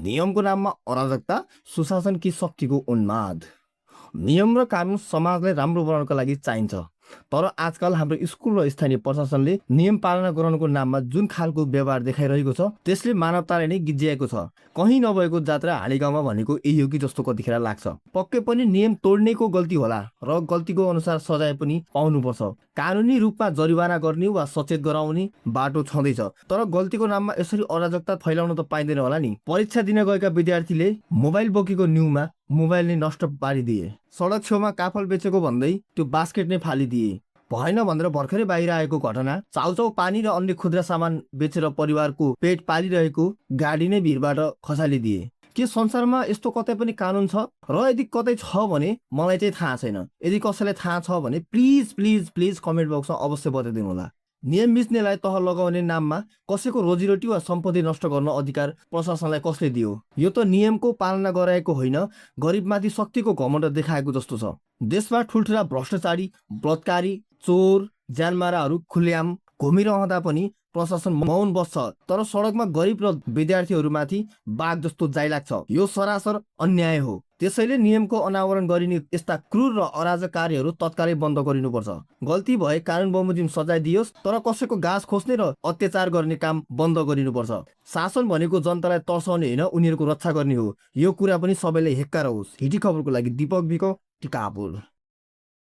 नियमको नाममा अराजकता, सुशासन कि शक्तिको उन्माद। नियम र कानुन समाजलाई राम्रो बनाउनको लागि चाहिन्छ, तर आजकल हाम्रो स्कुल र स्थानीय प्रशासनले नियम पालना गराउनुको नाममा जुन खालको व्यवहार देखाइरहेको छ त्यसले मानवताले नै गिज्जिएको छ। कहीँ नभएको जात्रा हाँडीगाउँमा भनेको यही हो कि जस्तो कतिखेर लाग्छ। पक्कै पनि नियम तोड्नेको गल्ती होला र गल्तीको अनुसार सजाय पनि पाउनुपर्छ। कानुनी रूपमा जरिवाना गर्ने वा सचेत गराउने बाटो छँदैछ, तर गल्तीको नाममा यसरी अराजकता फैलाउन त पाइँदैन होला नि। परीक्षा दिन गएका विद्यार्थीले मोबाइल बोकेको न्युमा मोबाइल नै नष्ट पारिदिए। सडक छेउमा काफल बेचेको भन्दै त्यो बास्केट नै फालिदिए। भएन भनेर भर्खरै बाहिर आएको घटना। चाउचाउ पानी र अन्य खुद्रा सामान बेचेर परिवारको पेट पालिरहेको गाडी नै भिरबाट खसालिदिए। के संसारमा यस्तो कतै पनि कानुन छ? र यदि कतै छ भने मलाई चाहिँ थाहा छैन। यदि कसैलाई थाहा छ भने प्लिज प्लिज प्लिज कमेन्ट बक्समा अवश्य बताइदिनु होला। नियम मिच्नेलाई तह लगाउने नाममा कसैको रोजीरोटी वा सम्पत्ति नष्ट गर्न अधिकार प्रशासनलाई कसले दियो? यो त नियमको पालना गराएको होइन, गरिबमाथि शक्तिको घमण्ड देखाएको जस्तो छ। देशमा ठुल्ठुला भ्रष्टाचारी, बलात्कारी, चोर, ज्यानमाराहरू खुलेआम घुमिरहँदा पनि प्रशासन मौन बस्छ, तर सडकमा गरिब र विद्यार्थीहरूमाथि बाघ जस्तो जाइलाग्छ। यो सरासर अन्याय हो। त्यसैले नियमको अनावरण गरिने यस्ता क्रूर र अराजक कार्यहरू तत्कालै बन्द गरिनुपर्छ। गल्ती भए कानुन बमोजिम सजाय दियोस्, तर कसैको गाँस खोज्ने र अत्याचार गर्ने काम बन्द गरिनुपर्छ। शासन भनेको जनतालाई तर्साउने होइन, उनीहरूको रक्षा गर्ने हो। यो कुरा पनि सबैलाई हेक्का रहोस्। हिटी खबरको लागि दीपक विक, टिकापुर।